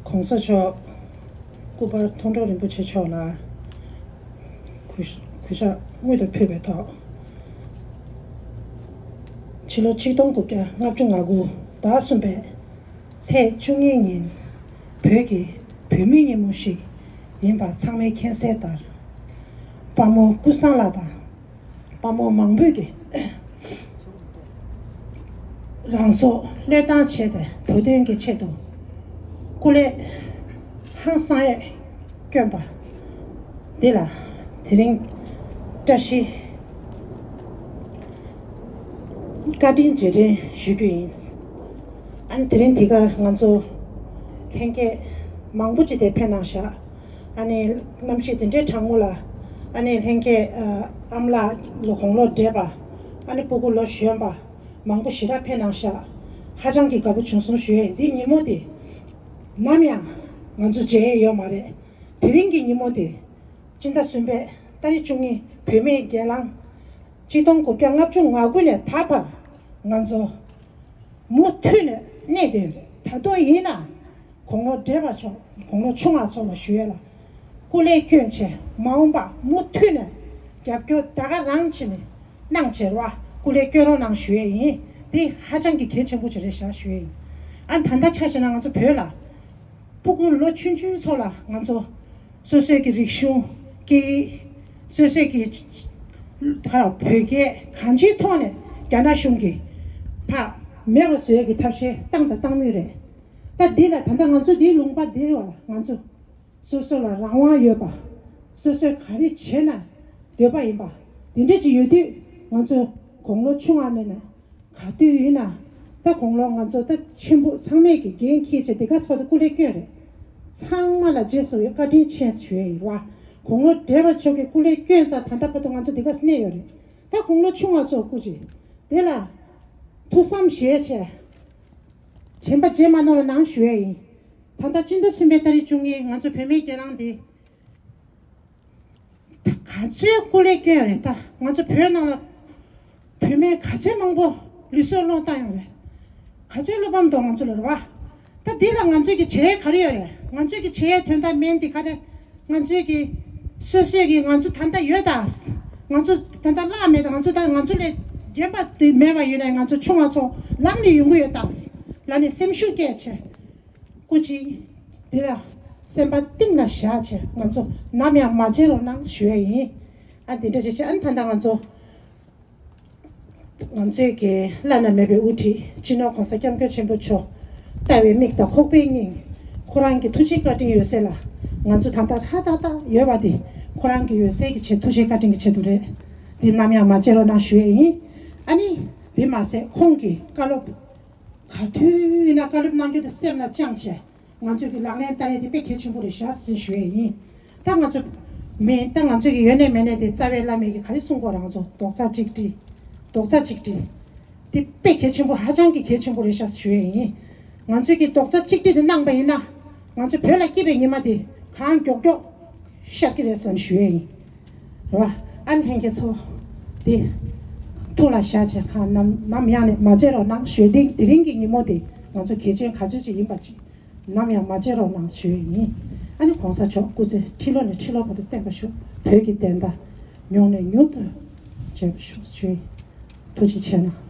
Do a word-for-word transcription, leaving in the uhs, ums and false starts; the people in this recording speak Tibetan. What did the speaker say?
༸གོང་ས་མཆོག་སྐུ་པར་མཐོང་གྲོལ་རིན་པོ་ཆེ་མཆོག་ལ་གུས་གུས་ཕྱག་སྔོན་དུ་ཕུལ་བའི་ཐོག་ཕྱི་ལོ་ཆིག་སྟོང་དགུ་བརྒྱ་ལྔ་བཅུ་ང་དགུ་ཟླ་གསུམ་པའི་ཚེས་བཅུ་གཉིས་ཉིན་བོད་ཀྱི་བུད་མེད་ཉིན་མོ་ཞིག་ཡིན་པ་ཚང་མས་མཁྱེན་གསལ་ལྟར། དཔའ་མོ་ཀུན་བཟང་ལགས་དང་། དཔའ་མོ་མང་པོས་ཀྱིས་རང་སྲོག་བློས་བཏང་བྱས་ཏེ་བོད་དོན་གྱི་ཆེད་དུ་སྐུ་ལས་ཧང་སང་ཡས་བསྐྱོན་པ་འདི་ལ་དེ་རིང་བཀྲ་ཤིས་བཀའ་དྲིན་རྗེས་དྲན་ཞུ་རྒྱུ་ཡིན། ཨ་ནི་དེ་རིང་འདི་གར་ང་ཚོ་ལྷན་རྒྱས་མང་པོ་ཅིག་དེ་ཕེབས་གནང་ཤག་ཨ་ནི་གནམ་གཤིས་འདི་འདྲའི་གྲང་མོ་ལ་ཨ་ནི་ལྷན་རྒྱས་ཨ་ཨ་མ་ལགས་ལོ་དགུང་ལོ་བགྲེས་པ་ཨ་ནི་སྤུ་གུ་ལོ་གཞོན་པ་མང་པོ་ཞེ་དྲག་ཕེབས་གནང་ཤག་ཧ་ཅང་གི་དགའ་པོ་བྱུང་སོང་ཞུ་ཡས་ཡིན། འདི་ཉིན་མོ་འདི་ནམ་ཡང་ང་ཚོ་བརྗེད་ཡས་ཡོད་མ་རེད། དེ་རིང་གི་ཉིན་མོ་འདི་སྤྱི་ཟླ་གསུམ་པའི་ཏ་རིག་བཅུ་གཉིས་བུད་མེད་སྒེར་ལངས་ཆིག་སྟོང་དགུ་བརྒྱ་ལྔ་བཅུ་ང་དགུ་ནས་ད་བར་ང་ཚོ་མུ་མཐུད་ནས་གནས་དེ་ད་དུང་ཡིན་ན་དགུང་ལོ་བགྲེས་པ་ཚོ་དགུང་ལོ་ཆུང་བ་ཚོ་ལ་ཞུ་ཡས་ལ་སྐུ་ལས་བསྐྱོན་བྱས་མ་འོངས་པ་མུ་མཐུད་ནས་རྒྱབ་སྐྱོར་ད་ག་རང་བྱས་ནས་གནང་བྱས་ར་སྐུ་ལས་བསྐྱོན་རོགས་གནང་ཞུ་ཡས་ཡིན། དེ་ཧ་ཅང་གི་གལ་ཆེན་པོ་ཅིག་རེད་ཤག་ཞུ་ཡས་ཡིན། ཨ་ད་ལྟ་ཆ་བཞག་ན་ང་ཚོ་བོད་ལ་སྤུ་གུ་ལོ་ཆུང་ཆུང་ཚོ་ལ་ང་ཚོ་སོ་སོའི་གི་རིག་གཞུང་སྐད་ཡིག་སོ་སོའི་གི་ད་བོད་སྐད་གང་ཅིའི་ཐོག་ནས་རྒྱ་ནག་གཞུང་གིས་ཕར་མེད་པ་བཟོ་ཡས་ཀྱི་ཐབས་ཤེས་བཏང་དང་བཏང་མུས་རེད། ད་འདི་ལ་ད་ལྟ་ང་ཚོ་འདིའི་ལུང་པ་འདིའི་བར་ལ་ང་ཚོ་སོ་སོ་ལ་རང་དབང་ཡོད་པ། སོ་སོས་ག་རེ་བྱས་ན་འདོད་པ་ཡིན་པ། དེ་འདྲ་ཅིག་ཡོད་དུས་ང་ཚོ་དགུང་ལོ་ཆུང་བ་ནས་ན་ག་དུས་ཡིན་ན་ད་དགུང་ལོ་ང་ཚོ་ད་ཆེན་པོ་ཚང་མས་ཀྱི་འགན་འཁྱེར་བྱས་དེ་ག་སོ་ད་སྐུ་ལས་བསྐྱོན་རེད། ཚང་མ་ལ་རྗེས་སུ་ཡི་བཀའ་དྲིན་ཆེ་ཞུ་ཡས་ཡིན་བ། དགུང་ལོ་བགྲེས་པ་ཚོ་གི་སྐུ་ལས་བསྐྱོན་ཙང་ད་ལྟ་བར་དུ་ང་ཚོ་དེ་ག་གནས་ཡོད་རེད། ད་དགུང་ལོ་ཆུང་བ་ཚོ་སྐུ་ཅིག་དེ་ལ་ཐུགས་བསམ་བཞེས་བྱས་དྲན་པ་བརྗེད་མ་གནང་རོགས་གནང་ཞུ་ཡས་ཡིན། ད་ལྟ་སྤྱི་ཟླ་གསུམ་པའི་ཏ་རིག་བཅུ་གཉིས་ང་ཚོ་བུད་མེད་སྒེར་ལངས་འདི་ག་ཚོད་སྐུ་ལས་བསྐྱོན་ཡོད་རེད། ད་ང་ཚོ་བོད་ནང་ལ་བུད་མེད་ག་ཚོད་མང་པོ་ལུས་སྲོག་བློས་བཏང་ཡོད་རེད། ག་ཚོད་བློ་ཕམ་འདུག་ང་ཚོ་ལ་རེད་བ། ད་འདི་ལ་ང་ཚོས་ཀྱི་བྱེད་ཡས་ག་རེ་ཡོད་རེད། ང་ཚོས་ཀྱི་བྱེད་ཡས་དོན་དག་མིན་འདི་ག་རེ། ང་ཚོས་ཀྱི་སོ་སོས་ཀྱི་ང་ཚོ་ད་ལྟ་ཡོད་ད། ང་ཚོ་ད་ལྟ་བརླག་མེད་ད། ང་ཚོ་ད་ང་ཚོ་ལས་རྒན་པ་དེ་མེད་པ་ཡོད་ན་ང་ཚོ་ཆུང་བ་ཚོ་ལམ་ནས་ཡོང་གི་ཡོད་ད་ལ་ནས་སེམས་ཤུགས་སྐྱེད་བྱས། སྐུ་མཁྱེན། འདི་ལ་སེམས་པ་གཏིང་ལ་བཞག་བྱས་ང་ཚོ་ནམ་ཡང་མ་བརྗེད་རོགས་གནང་ཞུ་ཡས་ཡིན། ཨ་འདི་འདྲ་བྱས་བྱས་ཨ་ནི་ད་ལྟ་ང་ཚོ་ང་ཚོའི་གི་བླ་ན་མེད་པའི་དབུ་ཁྲིད་སྤྱི་ནོར་༸གོང་ས་༸སྐྱབས་མགོན་ཆེན་པོ་མཆོག་ལྟ་བའི་མིག་དང་ཁོག་པའི་སྙིང་ཁོ་རང་གི་ཐུགས་རྗེ་བཀའ་དྲིན་ཡོད་ཚད་ལ་ང་ཚོ་ད་ལྟ་ཧྲ་ཏག་ཏག་ཡོད་པ་དེ་ཁོ་རང་གི་ཡོད་ཚད་ཀྱི་ཆེད་ཐུགས་རྗེ་བཀའ་དྲིན་གྱི་ཆེད་དུ་རེད། འདི་ནམ་ཡང་མ་བརྗེད་རོགས་གནང་ཞུ་ཡས་ཡིན། ཨ་ནི་འདི་མ་ཟད་ཁོང་གི་བཀའ་སློབ་ག་དུས་ཡིན་ན་བཀའ་སློབ་གནང་རྒྱུ་དེ་སེམས་ལ་བཅངས་བྱས་ང་ཚོས་ཀྱི་ལག་ལེན་བསྟར་ཡས་དེ་དཔེ་གལ་ཆེན་པོ་རེད་ཤག་ཟེར་ཞུ་ཡས་ཡིན། ད་ང་ཚོ་མེད་ད་ང་ཚོས་ཀྱི་ཡོད་ནས་མེད་ནས་དེ་རྩ་བའི་བླ་མས་ཀྱི་ག་རེ་གསུང་གོ་རང་ཚོ་རྡོག་རྩ་གཅིག་སྒྲིལ། རྡོག་རྩ་གཅིག་སྒྲིལ། དེ་དཔེ་གལ་ཆེན་པོ་ཧ་ཅང་གི་གལ་ཆེན་པོ་རེད་ཤག་ཟེར་ཞུ་ཡས་ཡིན། ང་ཚོས་ཀྱི་རྡོག་རྩ་གཅིག་སྒྲིལ་དེ་གནང་པ་ཡིན་ན་ང་ཚོ་བོད་ལ་སྐྱིད་པའི་ཉི་མ་དེ་གང་མགྱོགས་མགྱོགས་ཤར་གྱི་རེད་ཟེར་ཞུ་ཡས་ཡིན། རེད་བ། ཨ་ལྷན་རྒྱས་ཚོ། དེ་ཐུགས་ལ་བཞག་བྱས་གང་ནམ་ནམ་ཡང་ནས་མ་བརྗེད་རོགས་གནང་ཞུ། དེ་དེ་རིང་གི་ཉིན་མོ་དེ་ང་ཚོ་གལ་ཆེན་ག་ཚོད་ཅིག་ཡིན་པ་ཅིག་ནམ་ཡང་མ་བརྗེད་རོགས་གནང་ཞུ་ཡས་ཡིན། ཨ་ནི་༸གོང་ས་མཆོག་སྐུ་ཚེ་ཁྲི་ལོ་ནས་ཁྲི་ལོ་བར་དུ་བརྟན་པར་བཞུགས། བོད་ཀྱི་བདེན་མཐའ་མྱུར་ནས་མྱུར་དུ་འབྱེད་པར་ཤོག་ཞུ་ཡས། ཐུགས་རྗེ་ཆེ་གནང་།